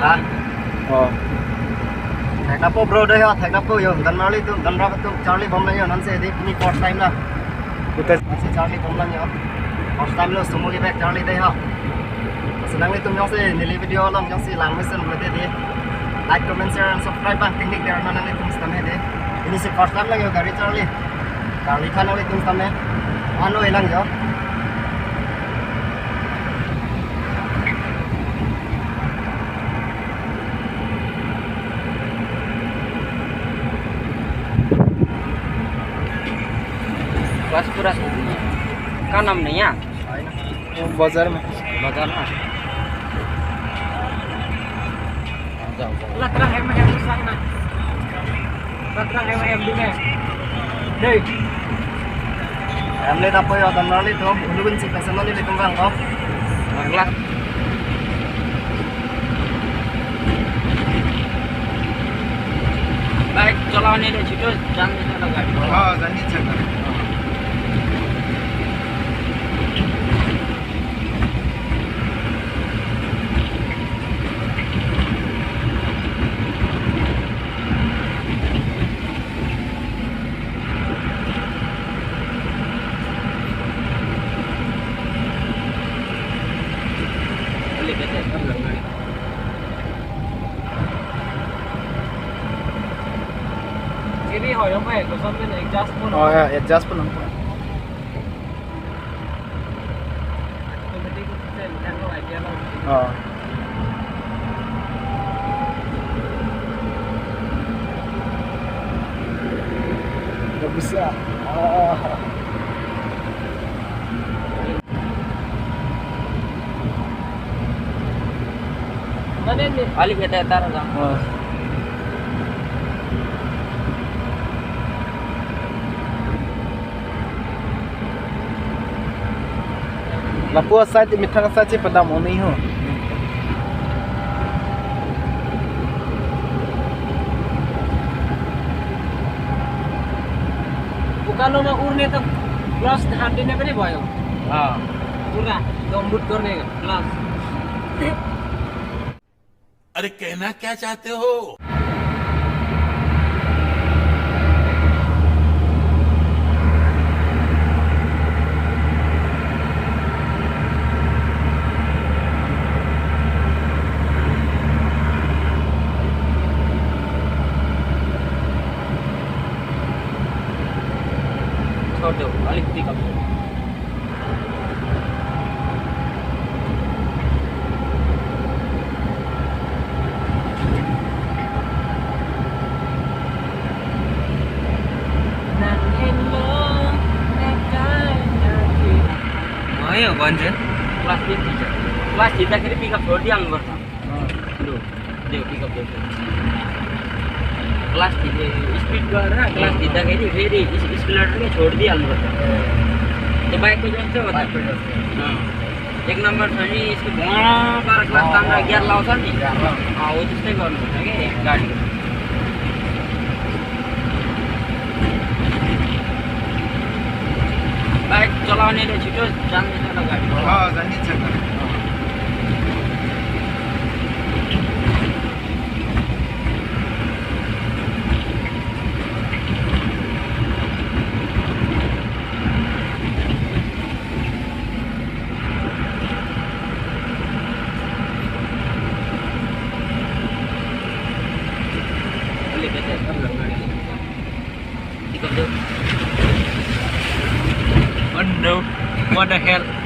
hả thằng nào pro đây ha thằng nào pro giờ gần nào đi tụi gần nào tụi Charlie bom lên nhá nó sẽ đi ni first time là kita Charlie bom lên nhá first time lo semua kita Charlie đây ha senang itu nyong sih nilai video lo nyong sih lang mesin berarti deh like comment share and subscribe bang teknik dari mana nih tuh stamnya deh ini sih first time lagi dari Charlie Charlie kan oleh tuh stamnya anu hilang ya बस पूरा का नाम नहीं है बाजार में बाजार ना Latrang MM di sana. Latrang MM di mana? Deh. em lên apa ya dan nali tuh ulu benci pesan nali di tenggang kau Bangla baik चलाउने ले छिटो जान्दैन त गाडी हाँ जानी चाहिए Ini hỏi không phải có something adjust pun. oh ya adjust pun Automatic dan no idea lah. oh nggak bisa Mana ni? अलि यता यता र जाउँ oh Lapua saja mitang saja pada mau ni ho. Bukan urne त glass हान्दिने पनि भयो अँ पुरा गम्बुट गर्ने ग्लास अरे कहना क्या चाहते हो छोड्देऊ अलिक पिकअप भयो भन्छ क्लास जित्छ क्लास जित्दाखेरि पिकअप छोडिदिइहाल्नुपर्छ लु देऊ पिकअप देऊ क्लास जित्ने स्पिड गरेर क्लास जित्दाखेरि फेरि स्पिलरकै छोडिदिइहाल्नुपर्छ त्यो बाइकको जस्तो हो त एक नम्बर छ नि यसको पार क्लास तान्दा गियर लाउँछ नि हो त्यस्तै गर्नुपर्छ कि गाडीको बाइक चलाउनेले छिटो जान्दैन त गाडी हाँ जानी चाहिए Oh no, what the hell?